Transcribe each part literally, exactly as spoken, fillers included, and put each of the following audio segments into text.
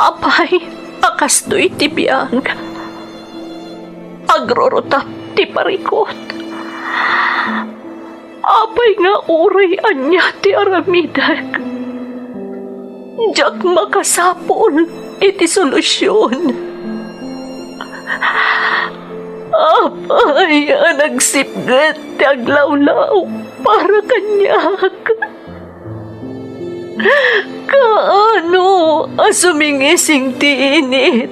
Apay, a kastoy ti biag. Agrurutap ti parikut. Apay nga uray ania ti aramidek, diak makasapul iti solusion. Apay a nagsipget ti aglawlaw para kaniak. Kaano a sumingising ti init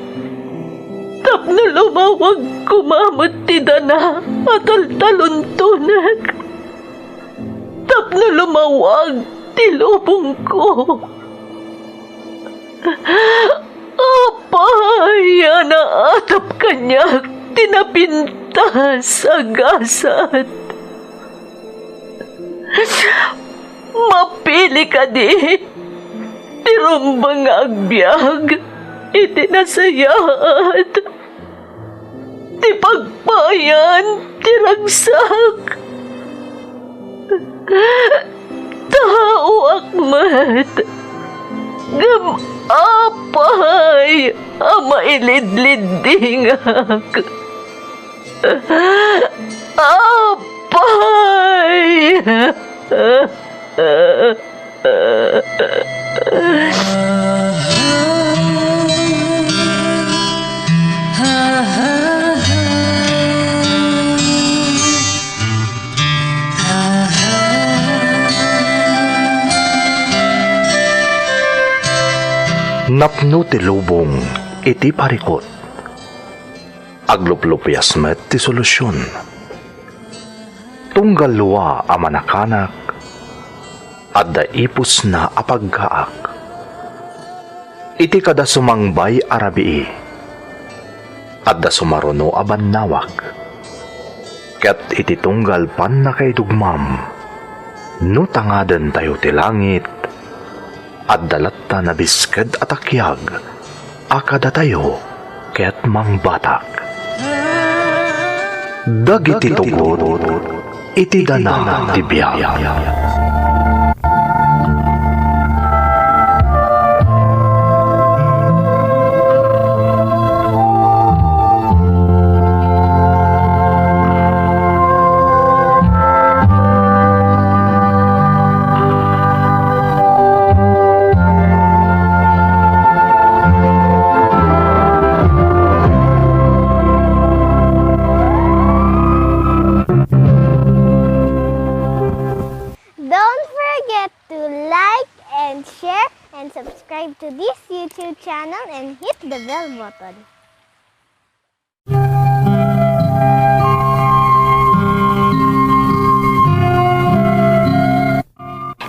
tapno lumawag koma met ti dana a taltaluntonek, tapno lumawag ti lubongko. Apay a naatap kaniak ti napintas a gasat. Mapili kadi ti rumbeng nga agbiag iti nasayaat ti pagpayan ti ragsak. Taoak met, ngem apay a mailidliddingak. Apay! Napno ti lubong iti parikut. Agluplupias met ti solusion. Tunggal lua a manakanak, adda ipusna a paggaak. Iti kada sumangbay a rabii, adda sumaruno a bannawag. Ket iti tunggal pannakaidugmam, no tangadentayo ti langit, adda latta nabisked a takiag a kadatayo ket mangbatak. Dagiti tugot iti dana ti biag. Don't forget to like and share and subscribe to this YouTube channel and hit the bell button.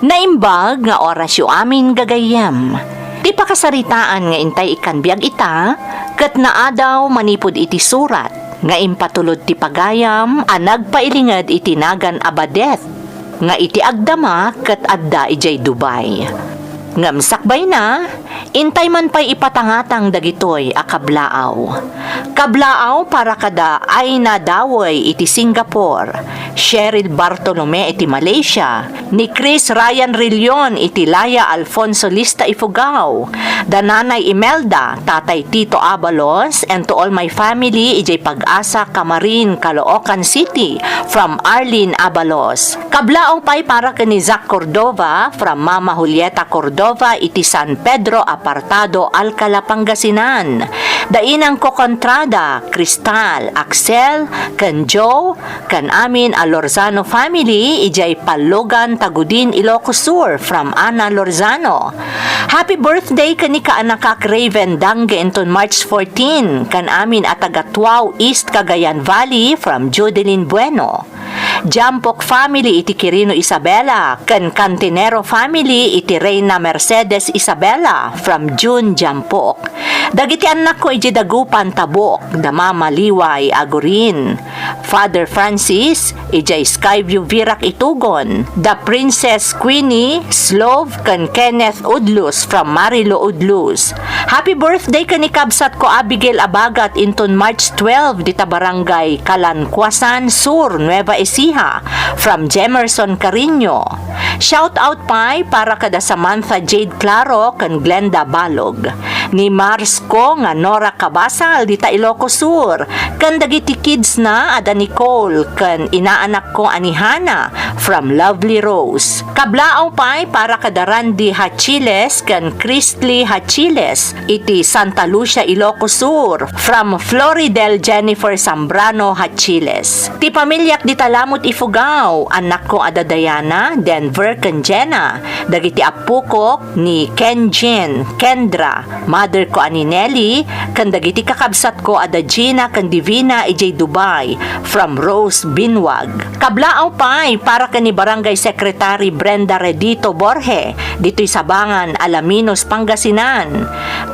Naimbag nga orasyo amin, gagayyem. Ti pakasaritaan nga intay ikkan biag ita, ket naadaw manipud iti surat nga impatulod ti pagayam a nagpailinged iti nagan a Badet, nga iti agdama ket adda idiay Dubai. Ngem sakbayna, intay man pay ipatangatang dagitoy a kablaaw. Kablaaw para kada Aina Dawey iti Singapore, Cheryl Bartolome iti Malaysia, ni Chris Ryan Rillion iti Laya Alfonso Lista Ifugao, da Nanay Imelda, Tatay Tito Abalos, and to all my family idiay Pag-asa, Camarin, Caloocan City, from Arlene Abalos. Kablaaw pay para ken ni Zack Cordova from Mama Julieta Cordova iti San Pedro Apartado, Alcala, Pangasinan. Da inangko Contrada, Cristal, Axel, ken Joe, ken amin a Lorzano family idiay Pallogan, Tagudin, Ilocos Sur from Ana Lorzano. Happy birthday ken ni kaanakak Raven Dange inton March fourteen, ken amin a taga Tuao East, Cagayan Valley from Judeline Bueno. Jampok family iti Quirino Isabela, ken Cantinero family iti Reina Mercedes Isabela from June Jampok. Dagiti annakko idiay Dagupan, Tabuk, da Mama Liway Agurin, Father Francis, idiay Skyview Virac Itugon, da Princess Queenie Slove, ken Kenneth Udlus from Marilo Udlus. Happy birthday ken ni kabsatko Abigail Abagat inton March twelve dita Barangay Kalancuasan Sur, Nueva Ecija, from Jemerson Carino. Shout out pay para kada Samantha Jade Claro ken Glenda Balog. ni Marsco nga Nora Cabasal dita Ilocos Sur, ken dagiti kidsna a da Nicole ken inaanakko a ni Hana from Lovely Rose. Kablaaw pay para kada Randy Hachiles ken Christley Hachiles iti Santa Lucia, Ilocos Sur, from Floridel Jennifer Zambrano Hachiles. Ti pamiliak dita Lamut Ifugao, annakko a da Diana, Denver, ken Jenna, dagiti appokok ni Kenjin, Kendra, mother ko a ni Nelly, ken dagiti kakabsatko a da Gina ken Divina idiay Dubai, from Rose Binwag. Kablaaw pay para ken ni Barangay Secretary Brenda Redito Borge, ditoy Sabangan, Alaminos, Pangasinan,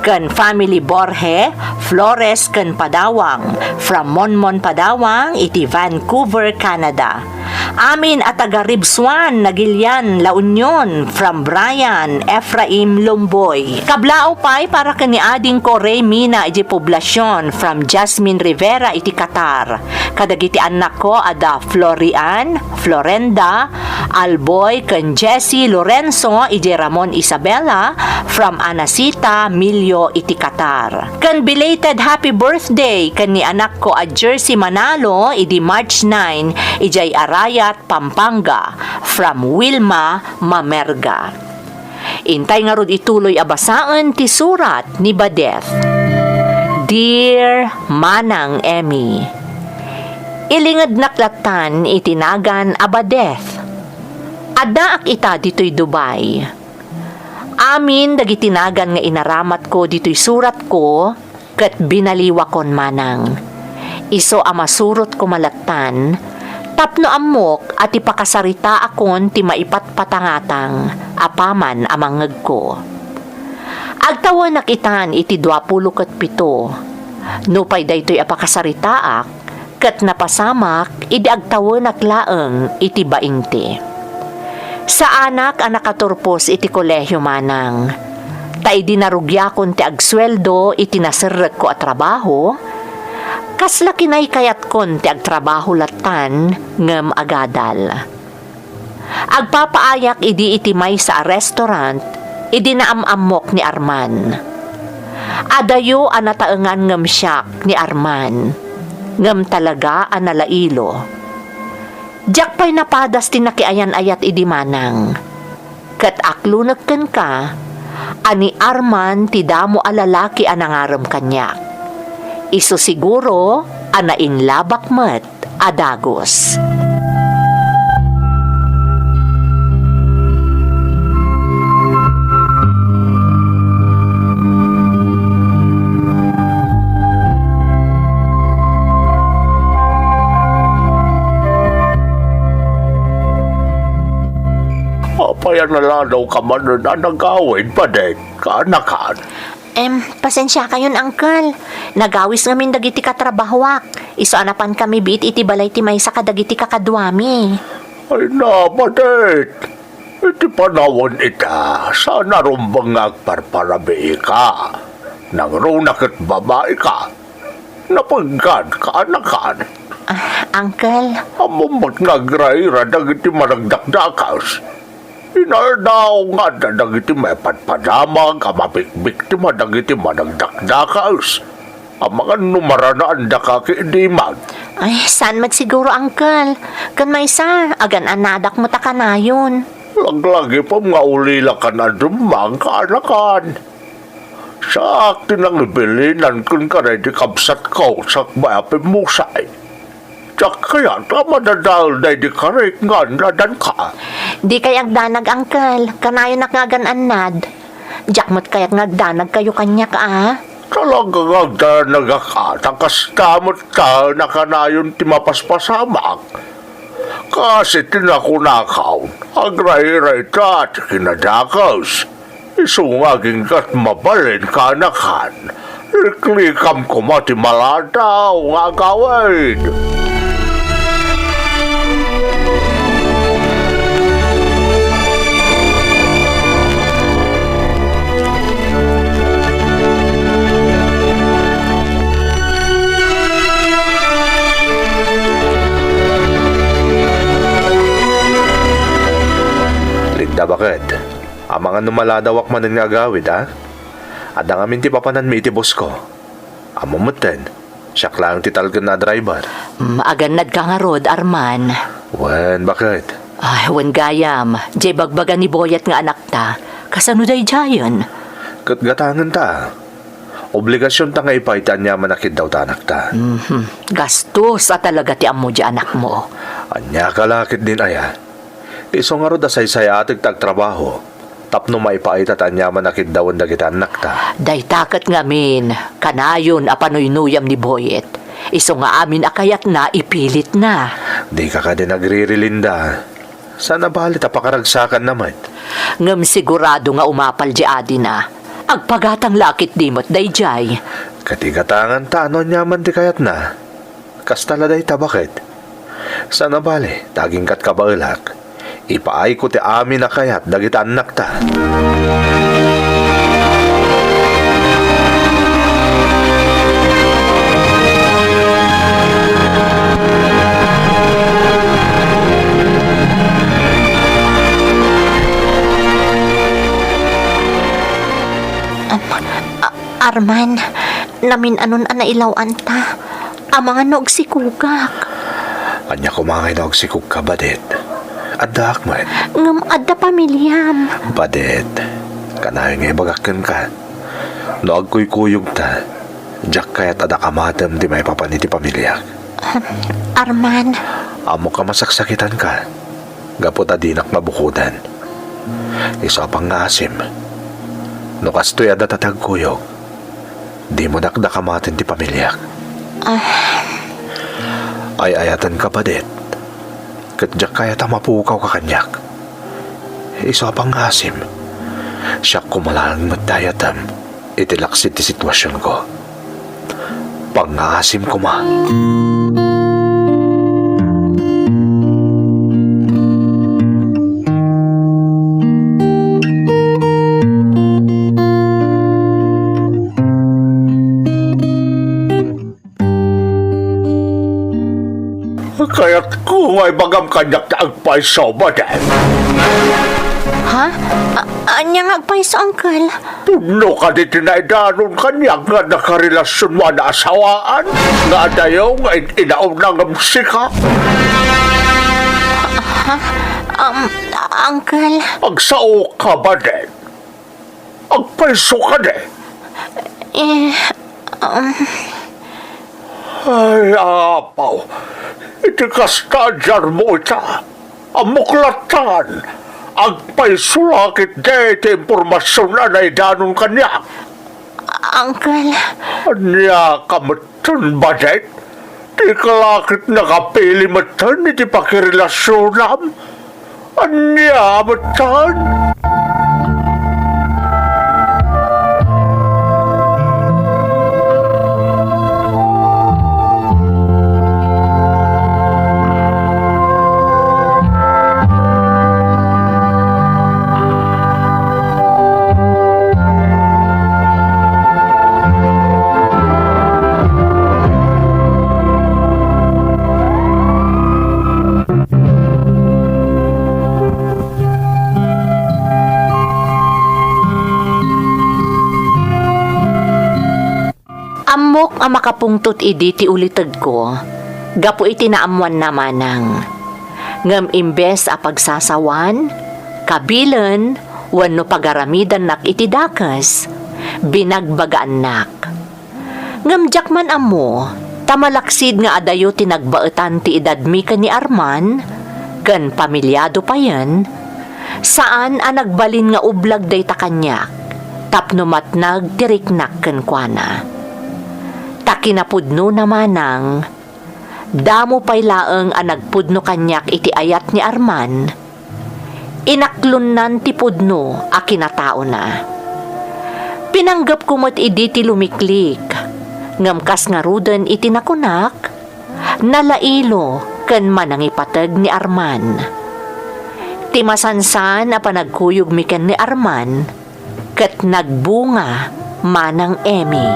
ken family Borge, Flores ken Padawang, from Monmon, Padawang, iti Vancouver, Canada. Amin a taga Ribsuan, Nagilian, La Union, from Brian Ephraim Lumboy. Kablaaw pay para ken ni adingko Rey Mina iti Poblacion, from Jasmine Rivera iti Qatar. Kadagiti annakko a da Florian, Florenda, Alboy, ken Jessie Lorenzo idiay Ramon, Isabela, from Anacita Milio iti Qatar. Ken belated happy birthday ken ni anakko a Jersey Manalo idi March nine idiay Arayat, Pampanga, from Wilma Mamerga. Intay ngarud ituloy a basaen ti surat ni Badeth. Dear Manang Emmy, ilingednak lattan iti nagan a Badeth. Addaak ita ditoy Dubai. Amin dagiti nagan nga inaramatko ditoy suratko, ket binaliwakon manang. Isu a masurot koma lattan, tapno ammok a ti pakasaritaakon ti maipatpatangatang apaman a mangngegko. Agtawenak itan iti duapulo ket pito. Nupay daytoy a pakasaritaak, ket napasamak idi agtawenak laeng iti bainte. Saanak a nakaturpos iti kolehio manang. Ta idi narugiakon ti agsueldo iti naserrekko a trabaho, kasla kinaykayatkon ti agtrabaho lattan ngem agadal. Agpapaayak idi iti maysa a restaurant idi naam-ammok ni Arman. Adayo a nataengan ngem siak ni Arman, ngem talaga a nalailo. Diak pay napadas ti nakiayan-ayat idi manang. Ket aklonek kenka a ni Arman ti damo a lalaki a nangarem kaniak. Isu siguro a nainlabak met a dagus. Apay a naladawka manen a nagawid, Badeth, kaanakan? Em, pasensiakayon, Uncle. Nagawis ngamin dagiti katrabahoak. Isu a napankami biit iti balay ti maysa kadagiti kakaduami. Ay na, Badeth. Iti panawen ita, saan a rumbeng nga agparparabiika. Nangruna ket babaika. Napegkan, kaanakan. Ah, Uncle. Ammom met nga agraira dagiti managdakdakes. Inaldaw nga adda dagiti maipadpadamag a mabikbiktima dagiti managdakdakes. Amangan no maranaandaka ket diman. Ay, saan met siguro, Uncle. Ken maysa, agan-annadak met a kanayon. Laglagipem nga ulilakan a dumang kaanakan. Siak ti nangibilinan kenka daydi kabsatko sakbay a pimmusay. Diak kayat a madadael daydi karik nga annadanka. Dikay agdanag, Uncle. Kanayonak nga agan-annad. Diak met kayat nga agdanagkayo kaniak, a? Talaga nga agdanagak, a, ta kasta met ta nakanayon ti mapaspasamak. Kas iti nakunakon, agraira ita ti kinadakes. Isu nga aginggat mabalin kaanakan, liklikam koma ti maladaw nga agawid. Linda, baket. Amangan no maladawak manen nga agawid, a? Adda ngamin ti papananmi iti busko. Ammom metten, siak laeng ti talgenna a driver. Mm, agannadka ngarud, Arman. Wen, baket? Ay, wen gayam, diay bagbaga ni Boyet nga anakta. Kasano daydiayen? Ket gatangenta. Obligasionta nga ipaay ti aniaman a kiddaw ta anakta. Mhm. Gastos a talaga ti ammo diay anakmo. Ania ka la ketdin aya? Isu ngarud a saysayaatek ta agtrabaho tapno maipaayta ti aniaman a kiddawen dagiti annakta. Dayta ket ngamin, kanayon a panuynuyam ni Boyet. Isu nga amin a kayatna, ipilitna. Dika kadi nagririlin, Linda. Saan a bale ta pakaragsakanna met. Ngem sigurado nga umapal diay adina. Agpagatang la ketdi met daydiay. Ket igatanganta no aniaman ti kayatna. Kasta la dayta, baket? Saan a bale, ta agingga't kabaelak. Ipaayko ti amin a kayat dagiti annakta. Am-, a-, Arman, namin-anon a nailaw-anta. Amangan no agsikogak. Ania koma ngay no agsikogka, Badet? Addaak met. Ngem adda pamiliam. Badet, kanayon nga ibagak kenka. No agkuykuyogta, diak kayat a dakamatem ti maipapan iti pamiliak. Arman. Ammok a masaksakitanka gapu ta dinak mabukodan. Isu a pangngaasim, no kastoy a data ti agkuyog, dimo dakdakamaten ti pamiliak. Ah. Ay-ayatenka, Badet, ket diak kayat a mapukawka kaniak. Isu a pangngaasim, siak koma laeng met ti ayatem iti laksid ti situasionko. Pangngaasim koma. Kayatko nga ibagam kaniak ti agpayso, Badet. Ha? A-, ania nga agpayso, Uncle? Pudno kadi ti naidanon kaniak nga nakarelasionmo a naasawaan nga adayo nga in-inauna ngem sika? Ha? Um, Uncle. Agsaoka, Badet. Agpayso kadi? Eh, um. Ay, apaw. Iti kasta, addarmo ita. Ammok lattan. Agpayso la ketdi ti impormasion a naidanon kaniak. Uncle. Ania ka met Ton Badet, dika la ket nakapili metten iti pakirelasionam. Ania metten? Ammok a makapungtot idi ti ulitegko gapu iti naammoanna manang. Ngem imbes a pagsasawan, kabilen, wenno pagaramidannak iti dakes, binagbagaannak. Ngem diak man ammo, ta malaksid nga adayo ti nagbaetan ti edadmi ken ni Arman, ken pamiliado payen, saan a nagbalin nga ublag dayta kaniak tapno matnag ti riknak kenkuana. Ta kinapudnona manang, damo pay laeng a nagpudno kaniak iti ayat ni Arman, inaklonnan ti pudno a kinataona. Pinanggepko met idi ti lumiklik, ngem kas ngaruden iti nakunak, nalailo ken manangipateg ni Arman. Ti masansan a panagkuyogmi ken ni Arman ket nagbunga manang Emmy.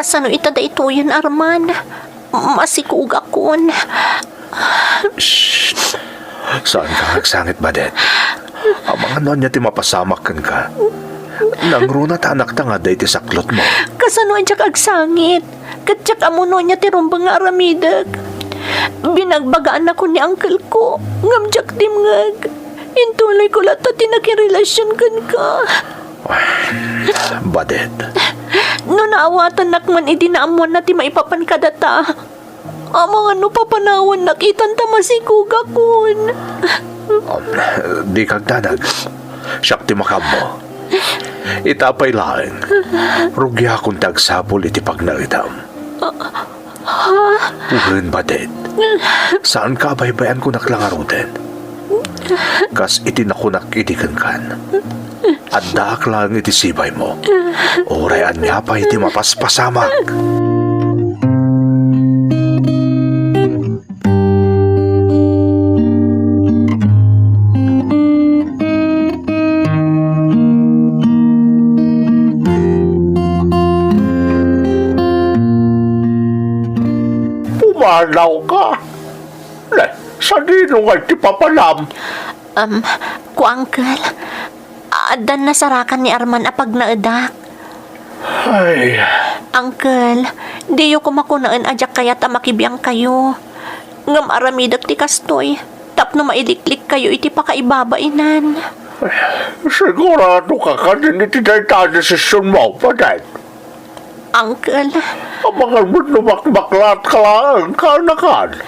Sano ita daytoyen, Arman? Masikugakon. Shh! Saanka nga agsangit, Badet. Amangan no ania ti mapasamak kenka. Nangruna ta anakta nga adda iti saklotmo. Kasano a diak agsangit? Ket diak ammo no ania ti rumbeng nga aramidek. Binagbagaannakon ni uncle ko, ngem diak dimngeg. Intuloyko latta ti nakirelasion kenka. Badet. No naawatannak man idi naammoanna ti maipapan kadata, amangan no papanawannak itan ta masikugakon. Um, dika agdanag. Siak ti makaammo. Ita pay laeng, rugiakon ti agsapul iti pagnaedam. Ha? Wen, Badet. Saanka a baybay-ankonak la ngaruden? Kas iti nakunak idi kenkan, addaak laeng iti sibaymo. Uray ania pay ti mapaspasamak. Pumanawka? Ne, sadino ngay ti papanam? Um, kua, Uncle. Addan nasarakan ni Arman a pagnaedak. Ay. Uncle, diyo koma kunaen a diak kayat a makibiangkayo. Ngem aramidek ti kastoy tapno mailiklikkayo iti pakaibabainan. Siguradoka kadin iti dayta a desisionmo, Badet? Uncle. Amangan met no makmaklaatka laeng, kaanakan.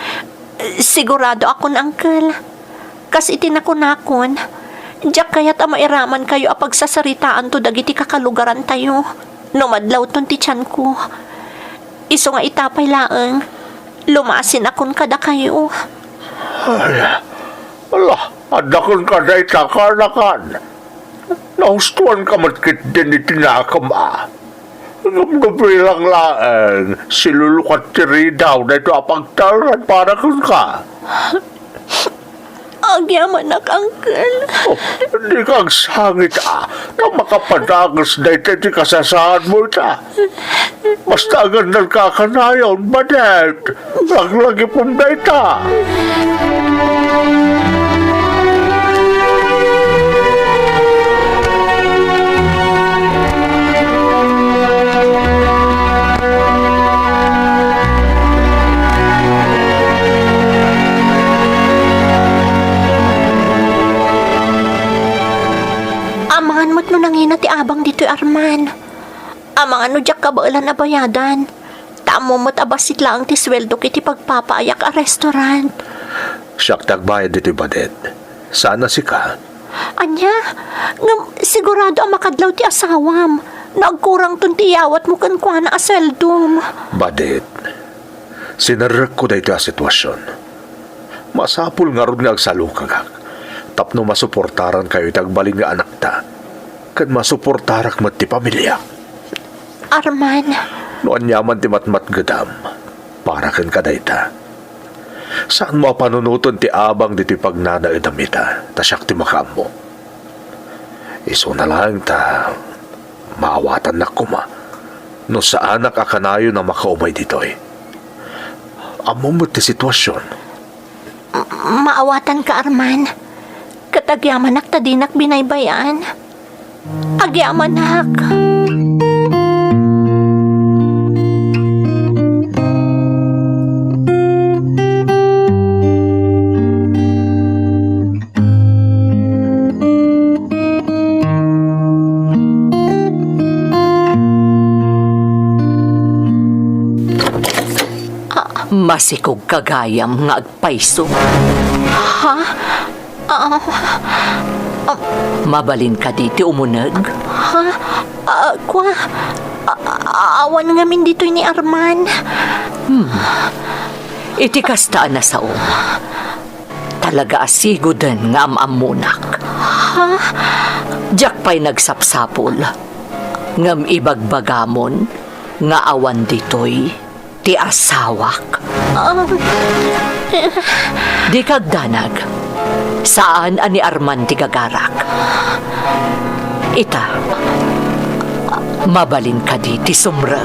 Siguradoakon, Uncle. Kas iti nakunakon, diak kayat a mairamankayo a pagsasaritaanto dagiti kakalugarantayo no madlawton ti tianko. Isu nga ita pay laeng, lumasinakon kadakayo. Ay, ala, adda kenka dayta, kaanakan. Nahustoanka met ketdin iti nakem a. Ngem no bilang laeng, silulukat ti ridaw daytoy a pagtalna para kenka. Agyamanak, Uncle. Oh, dika agsangit a, ta makapadages dayta iti kasasaadmo ita. Basta agannanka a kanayon, Badet. Laglagipem dayta. Amangan met no nangina ti abang ditoy, Arman. Amangan no diak kabaelan a bayadan. Ta ammom met a bassit laeng ti sueldok iti pagpapaayak a restaurant. Siak ti agbayad ditoy, Badet. Saan a sika. Ania? Ngem sigurado a makadlaw ti asawam. No agkurangton ti iyawatmo kenkuana a sueldom. Badet, sinerrekko daytoy a sitwasion. Masapul ngarud nga agsalukagak tapno masuportarankayo iti agbalin nga anakta, ken masuportarak met ti pamiliak. Arman. No aniaman ti matmatgedam, para kenka dayta. Saanmo a panunoten ti abang ditoy pagnanaedam ita, ta siak ti makaammo. Isuna laeng ta maawatannak koma no saanak a kanayon a makaumay ditoy. Ammom met ti sitwasion. M-, maawatanka, Arman. Ket agyamanak ta dinak binaybay-an. Agyamanak. Ah. Masikog ka gayam nga agpayso. Ha? Ah, ah, Mabalin kadi ti umuneg? Ha? Ah, kua? Ah, ah, awan ngamin ditoy ni Arman. Hmm. Iti kasta a nasaom, talaga a sigoden nga am-ammonak. Ha? Diak pay nagsapsapul, ngem ibagbagamon nga awan ditoy ti asawak. Ah. Dika agdanag. Saan a ni Arman ti gagarak. Ita, mabalin kadi ti sumrek?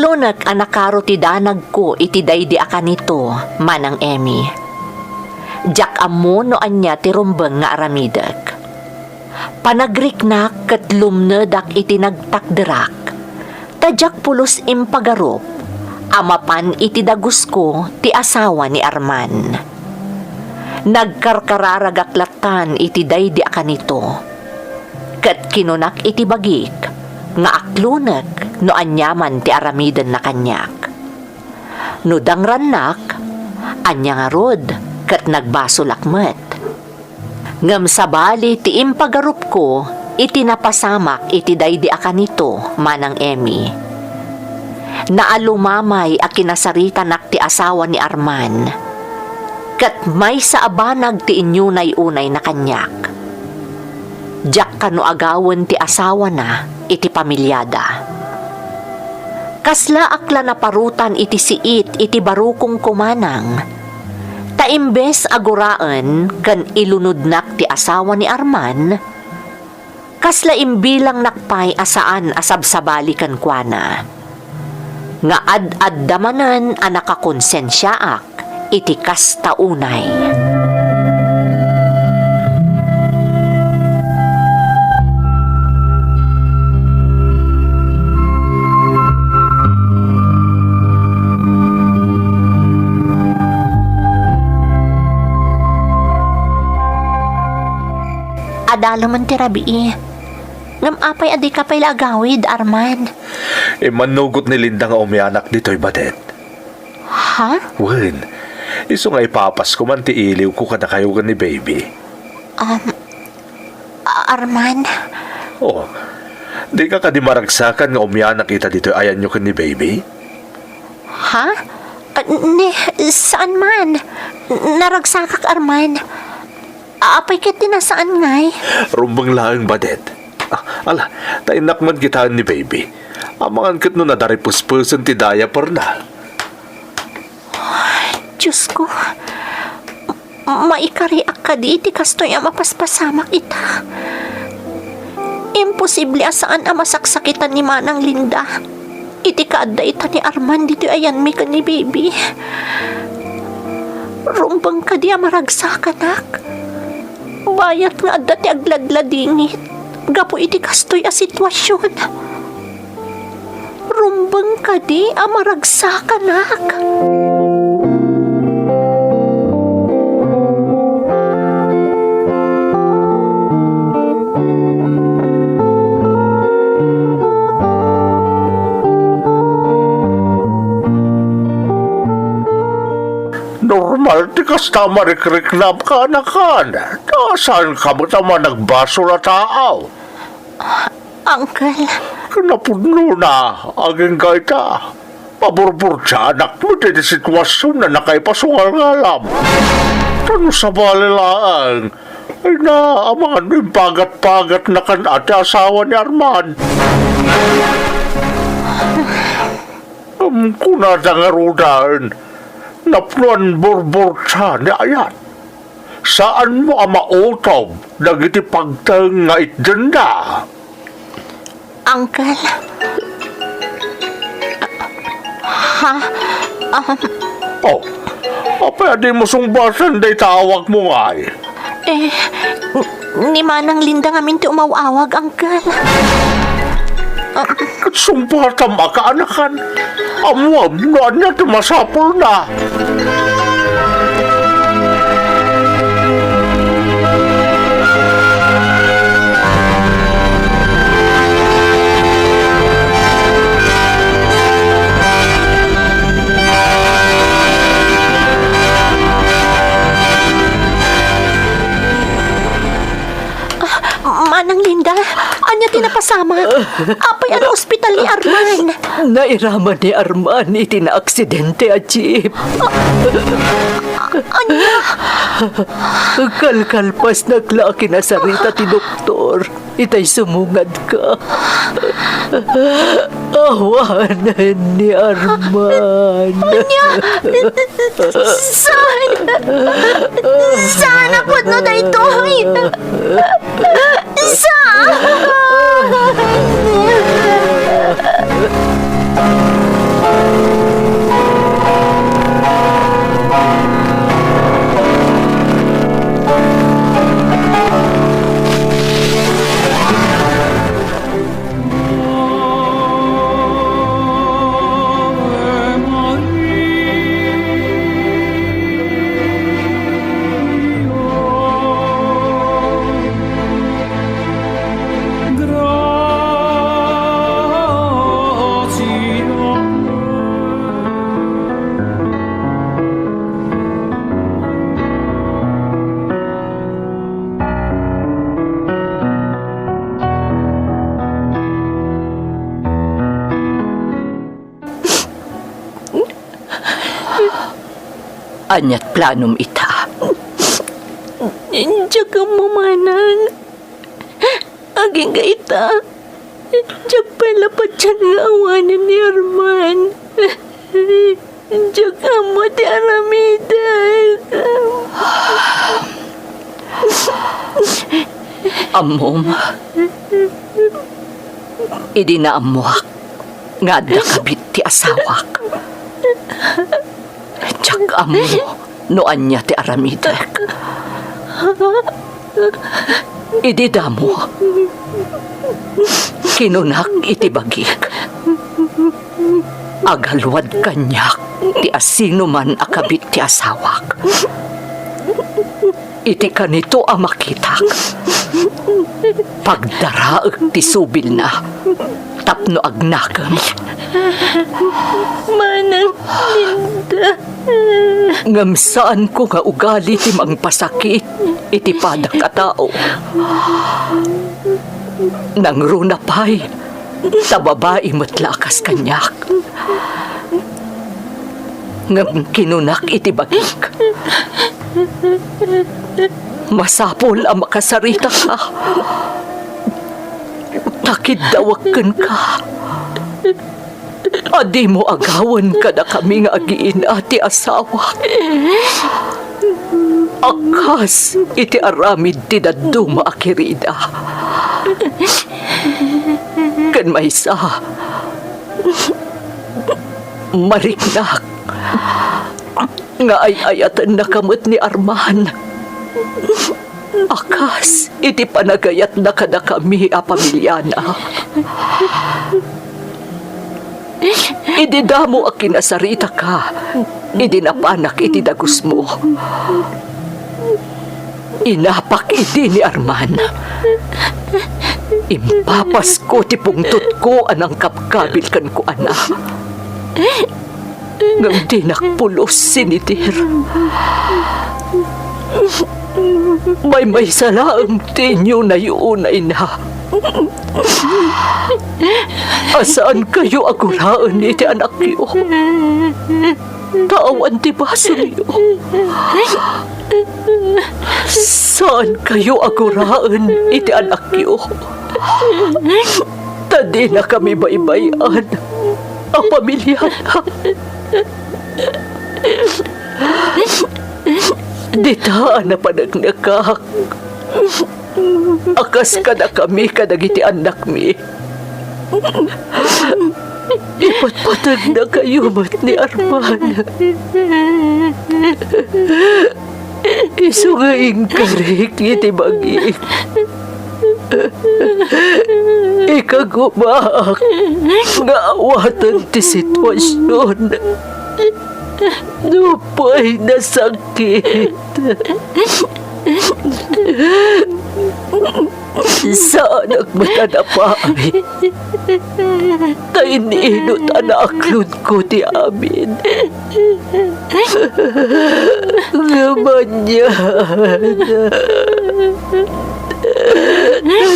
Aklonek a nakaro ti danagko iti daydi a kanito, Manang Emmy. Diak ammo no ania ti rumbeng nga aramidek. Panagriknak ket lumnedak iti nagtakderak, ta diak pulos impagarup a mapan iti dagusko ti asawa ni Arman. Nagkarkararagak lattan iti daydi a kanito, ket kinunak iti bagik nga aklonek no aniaman ti aramidenna kaniak. No dangrannak, ania ngarud, ket nagbasolak met. Ngem sabali ti impagarupko iti napasamak iti daydi a kanito, Manang Emmy. Naalumamay a kinasaritanak ti asawa ni Arman, ket maysa a banag ti inyunay-unayna kaniak. Diak kano agawen ti asawana iti pamiliada. Kaslaak la naparutan iti siit iti barukongko manang. Ta imbes a guraen ken ilunodnak ti asawa ni Arman, kasla imbilangnak pay a saan a sabsabali kenkuana. Nga ad-adda manen a nakakonsensiaak iti kasta unay. Adalamen ti rabii. Ngem apay a dika pay la agawid, Arman? Immannugot ni Linda nga umianak ditoy, Badet. Ha? Wen, isu nga ipapasko man ti iliwko kadakayo ken ni Baby. Um, A-, Arman? Oh, dika kadi maragsakan nga umianak ita ditoy ayanyo ken ni Baby? Ha? Ah, ne, saan man. Naragsakak, Arman. Apay ket ti nasaan ngay? Rumbeng laeng, Badet. Ah, ala, ta innak man kitaen ni Baby. Amangan ket no nadaripespesen ti diaperna. Diosko, maikariak kadi iti kastoy a mapaspasamak ita? Imposible a saan a masaksakitan ni Manang Linda iti kaadda ita ni Arman ditoy ayanmi ken ni Baby. Rumbeng kadi a maragsakanak. Bayat nga adda ti agladladingit gapu iti kastoy a situasion. Rumbeng kadi a maragsakanak? Normal ti kasta a marikriknam, kaanakan. Ta saan ka met a managbasol a tao. Uncle. Kinapudnona, agingga ita. Maburburtianak met iti situasion a nakaipasungalngalam. Ta no sabali laeng, ay na, amangan no impagat-pagatnakan a ti asawa ni Arman. Ngem kunada ngaruden, napnoan burburtia ni ayat. Saanmo a mautob dagiti pagteng nga itdenda. Uncle. Ha? Um. Oh, apay a dimo sungbaten dayta awagmo ngay? Eh, n-, ni Manang Linda ngamin ti umaw-awag, Uncle. Ah. Ket sungbatam a kaanakan. Ammoam no ania ti masapulna. Ah, Manang Linda, ania ti napasamak? Apay a naospital ni Arman? Nairaman ni Arman iti naaksidente a jeep. Ah, ania? Kalkalpasnak la a kinasarita ti doktor. Itay sumungadka. Awanen ni Arman. Ania? Saan? Saan a pudno daytoy? Saan? Ania't planom ita? Diak ammo, manang. Agingga ita, diak pay la patien nga awanen ni Arman. Diak ammo ti aramidek. Ammom, idi naammoak nga adda kabit ti asawak, diak ammo no ania ti aramidek. Idi damo, kinunak iti bagik, "Agaluad kaniak ti asinoman a kabit ti asawak." Iti kanito a makitak, pagdaraek ti subilna tapno agnakem. Manang Linda. Ngem saanko nga ugali ti mangpasakit iti padak a tao. Nangruna pay, ta babai met la a kas kaniak. Ngem kinunak iti bagik, "Masapul a makasaritaka, ta kiddawek kenka a dimo agawen kadakami nga agiina ti asawak, a kas iti aramid ti dadduma a kirida." Ken maysa, mariknak nga ay-ayatennaka met ni Arman, a kas iti panagayatna kadakami a pamiliana. Idi damo a kinasaritaka, idi napanak iti dagusmo, inapak idi ni Arman. Impapasko ti pungtotko a nangkabkabil kenkuana. Ngem dinak pulos sinitir. Maymaysa laeng ti inyunay-unayna a saankayo a guraen iti anakyo, ta awan ti basongyo. Saankayo a guraen iti anakyo, ta dinakami baybay-an a pamiliana. Dita a napaneknekak a kas kadakami kadagiti annakmi, ipatpategnakayo met ni Arman. Isu nga inkarik iti bagik. Ikagumaak nga awaten ti situasion. Nupay nasakit, saanak met a napaay, ta in-inut a naaklonko ti amin. Ngem ania,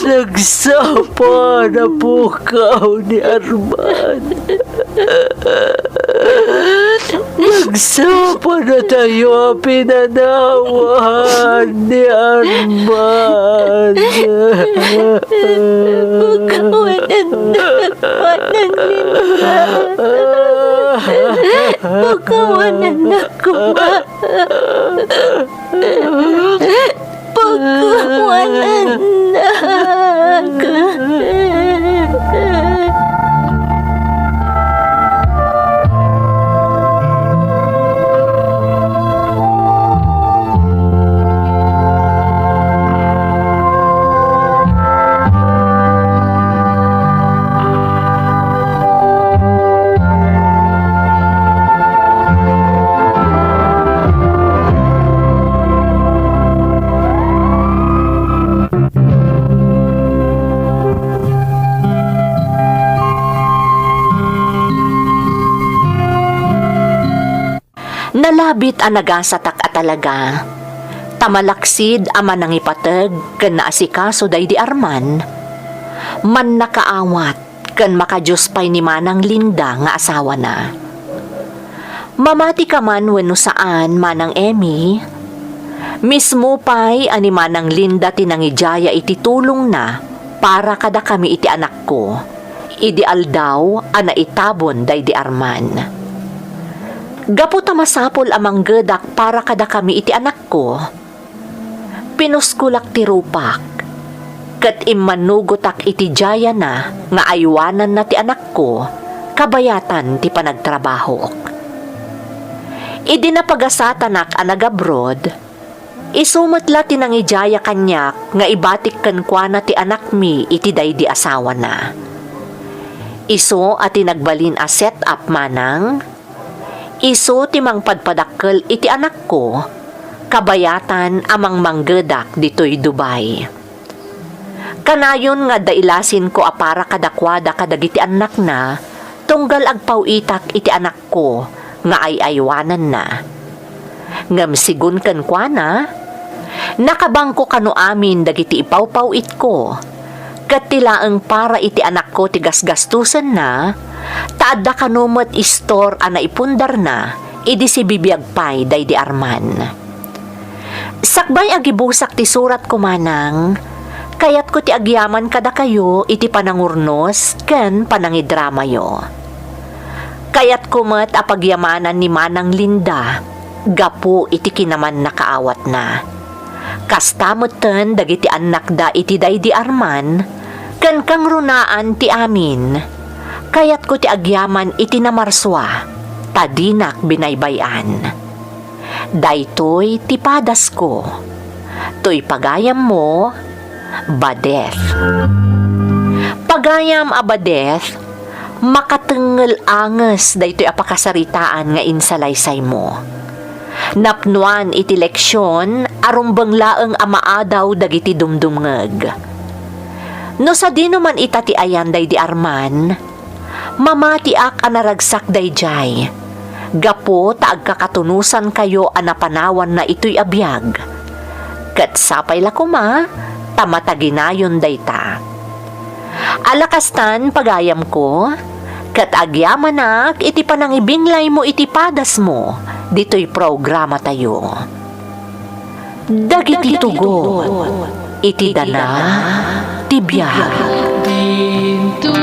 nagsapa na pukaw ni Arman. Nagsapa na tayo a pinanawan ni Arman. Pukawanan na, Manang Linda. Pukawanan na koma. Pagkawanan na. Nalabit a nagasatak a talaga, ta malaksid a manangipateg ken naasikaso daydi Arman, mannakaawat ken makadios pay ni Manang Linda nga asawana. Mamati ka man wenno saan, Manang Emmy, mismo pay a ni Manang Linda ti nangidiaya iti tulongna para kadakami iti anakko, idi aldaw a naitabon daydi Arman. Gapu ta masapul a manggedak para kadakami iti anakko, pinuskolak ti rupak, ket immannugotak iti diayana nga aywananna ti anakko kabayatan ti panagtrabahok. Idi napagasatanak a nagabroad, isu met la ti nangidiaya kaniak nga ibatik kenkuana ti anakmi iti daydi asawana. Isu a ti nagbalin a set-up, Manang. Isu ti mangpadpadakkel iti anakko, kabayatan a mangmanggedak ditoy Dubai. Kanayon nga adda ilasinko a para kadakuada kadagiti annakna, tunggal agpaw-itak iti anakko nga ay-aywananna. Ngem sigun kenkuana, nakabangko kano amin dagiti ipawpaw-itko, ket ti laeng para iti anakko ti gasgastosenna, ta adda kano met istor a naipundarna idi sibibiag pay daydi Arman. Sakbay a gibusak ti suratko, Manang, kayatko ti agyaman kadakayo iti panangurnos ken panangidramayo. Kayatko met a pagyamanan ni Manang Linda gapu iti kinamannakaawatna. Kasta metten dagiti annakda iti daydi Arman ken kangrunaan ti amin. Kayatko ti agyaman iti namarsua, ta dinak binaybay-an. Daytoy ti padasko. Toy pagayammo, Badeth. Pagayam a Badeth, makatengngel anges daytoy a pakasaritaan nga insalaysaymo. Napnuan iti leksion a rumbeng laeng a maadaw dagiti dumdumngeg. No sadino man ita ti ayan daydi Arman, mamatiak a naragsak daydiay, gapu ta agkakatunosankayo a napanawanna itoy a biag. Ket sapay la koma ta mataginayon dayta. Ala kastan, pagayamko, ket agyamanak iti panangibinglaymo iti padasmo ditoy programatayo. Dagiti tugot iti dana ti biag. Dinton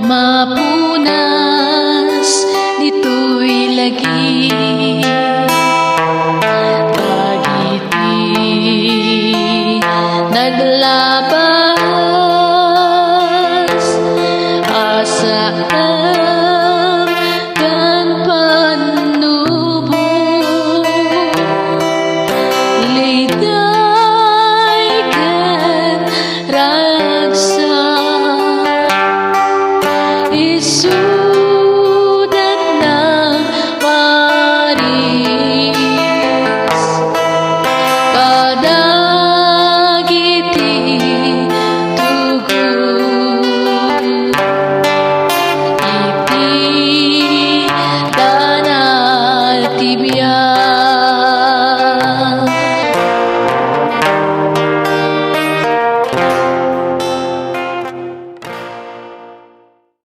mapunas ditoy lagi dagiti naglabas a saan ken pannubo, liday ken ragsak. Isu